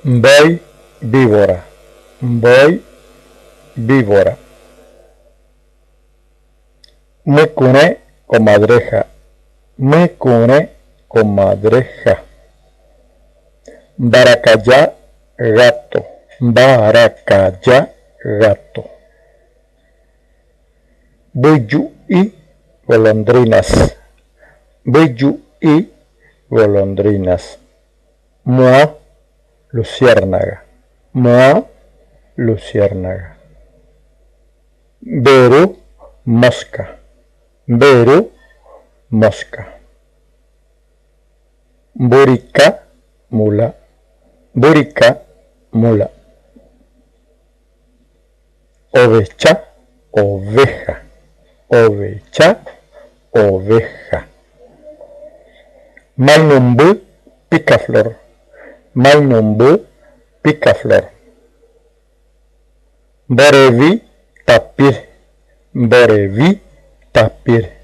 Mbói víbora, mbói víbora. Mykurẽ comadreja, mykurẽ comadreja. Mbarakaja gato, mbarakaja gato. Mbyju'i golondrinas, mbyju'i golondrinas. Moa luciérnaga, moa luciérnaga. Mberu mosca, mberu mosca. Mburika mula, mburika mula. Ovecha oveja, ovecha oveja. Mainumby picaflor, mainumby picaflor. Mborevi tapir, mborevi tapir.